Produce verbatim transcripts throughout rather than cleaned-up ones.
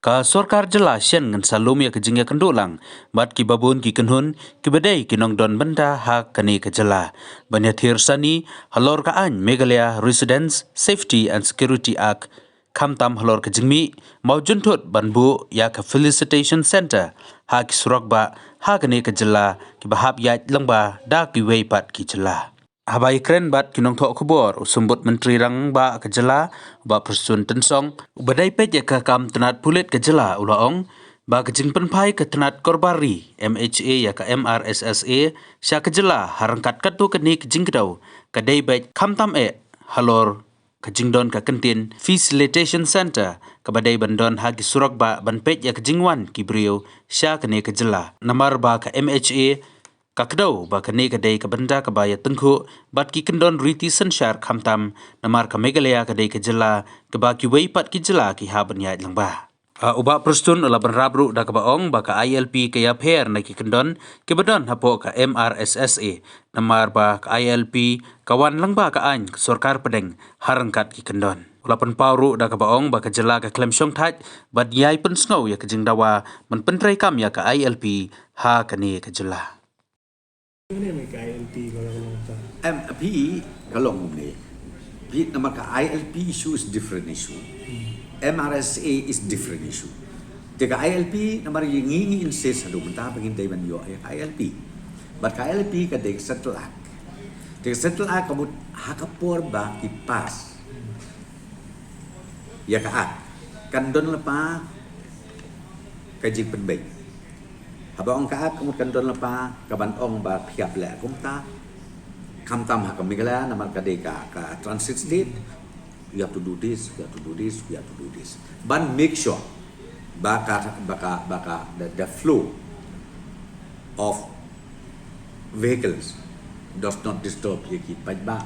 Ka sorkar jylla shen ngan sa lum ïa ka jingïakynduh lang bad ki babun ki kynhun ki ba dei ki nongdon bynta ha kane ka jylla ban ïathir sani halor ka aiñ Meghalaya Residents Safety and Security Act, khamtam halor ka jingmih mawjynthut ban buh ïa ka Felicitation Centre ha ki surok bah ha kane ka jylla ki ba hap ïaid lyngba da kiwei pat ki jylla. Haba ïakren bad ki nongthoh khubor, u Symbud Myntri Rangbah ka jylla, u Bah Prestone Tynsong, u ba dei peit ïa ka kam tnat pulit ka jylla, u la ong ba ka jingpynphai ka tnat korbar ri M H A ïa ka M R S S A sha ka jylla ha ryngkat katto katne ka jingkdew ka dei beit khamtam eh halor ka jingdon ka kyntien Facilitation Centre ka ba dei ban don ha ki surok bah ban peit ïa ka jingwan ki briew sha kane ka jylla. Namar ba ka M H A ka kdew ba kane ka dei ka bynta ka ba ïa tyngkhuh bad ki kyndon riti synshar khamtam, namar ka Meghalaya ka dei ka jylla ka ba kiwei pat ki jylla ki hap ban ïaid lyngba. Ah, u Bah Prestone u la bynrap ruh da ka ba ong ba ka I L P ka ïapher na ki kyndon ki ba don hapoh ka M R S S A, namar ba ka I L P ka wan lyngba ka aiñ ka sorkar pdeng ha ryngkat ki kyndon. U la pynpaw ruh da ka ba ong ba ka jylla ka khlem shongthait bad ïai pynsngew ïa ka jingdawa ban pyntreikam ïa ka I L P ha kane ka jylla. Em, phi ka long kumne. Phi namar ka I L P issue is different issue. M R S A is different issue. Te ka I L P namar ngi ngi insist haduh mynta ba ngin dei ban ïoh ïa ka I L P. But ka I L P ka dei ka Central Act. Te ka Central Act ka mut ha ka por ba ki pass ïa ka Act kan don lypa ka jingpynbeit. Haba ong ka Act ka mut kan don lypa ka ban ong ba phi hap leh kumta. Khamtam ha ka Meghalaya namar ka dei ka, ka transit state. We have to do this, we have to do this, we have to do this. Ban make sure ba ka, ba ka, ba ka, the, the flow of vehicles does not disturb ïa ki paidbah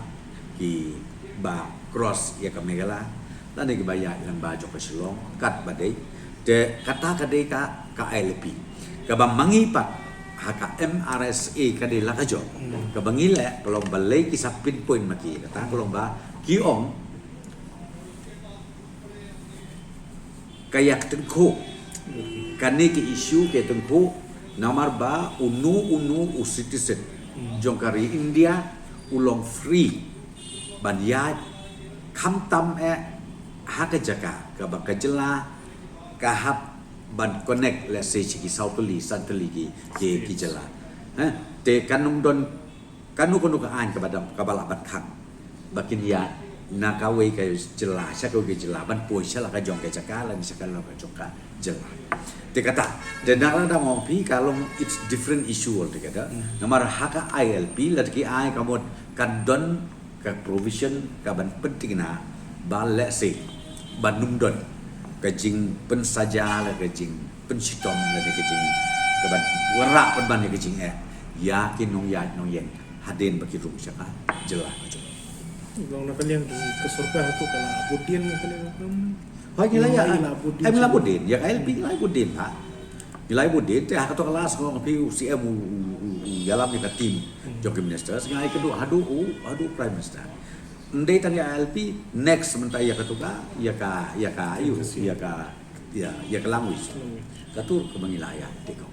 ki ba cross ïa ka Meghalaya lane ki ba ïaid lyngba jong ka Shillong kat ba dei. Te kata ka dei ka, ka I L P. Ka ba ma ngi pat ha ka M R S A ka dei la ka jong. Ka ba ngi leh ka long ba lei ki sa pinpoint ma ki kata ka long ba ki ong ka ïa tyngkhuh. Kane ka issue ka ïa tyngkhuh namar ba uno uno u citizen jong ka ri India u long free ban ïaid khamtam eh ha ka jaka ka ba ka jylla ka hap ban connect, let's say, sha ki saw tylli san tylli ki, ki, ki jylla. Ha? Te kan ym don kano kano ka aiñ ka ba dang ka ba lah ban khang ba kin ïaid na kawei ka jylla sha kawei ka jylla ban poi sha la ka jong ka jaka lane sha la ka jong ka jylla. Te kata, te na ka dang ong phi ka long, it's different issue altogether. Namar ha ka I L P lada ki ai ka mut kan don ka provision ka ban pynthikna ba, let's say, ban ym don ka jingpynsaja la ka jingpynshitom la ka jing ka ban wanrah pynban ka jingeh ïa ki nongïaid nongïeng hadien ba ki rung sha ka jylla ka jong. Long na ka liang ki ka sorkar tu ka la bud dien ka liang ka. Hoi, ngi la ïa. Em, la bud dien ïa ka I L P, la bud dien ha. Ngi la bud dien te ha ka to ka la sngewbha phi u C M u, u, u, u ïalam ïa ka team jong ki minister, ngi ai ka duh haduh u, haduh Prime Minister. Ym dei tang ïa I L P, next mynta ïa ka tu ka, ïa ka, ïa ka, ïa ka, ïa, ïa ka language. Ka tur ka ba ngi la ïa te ko.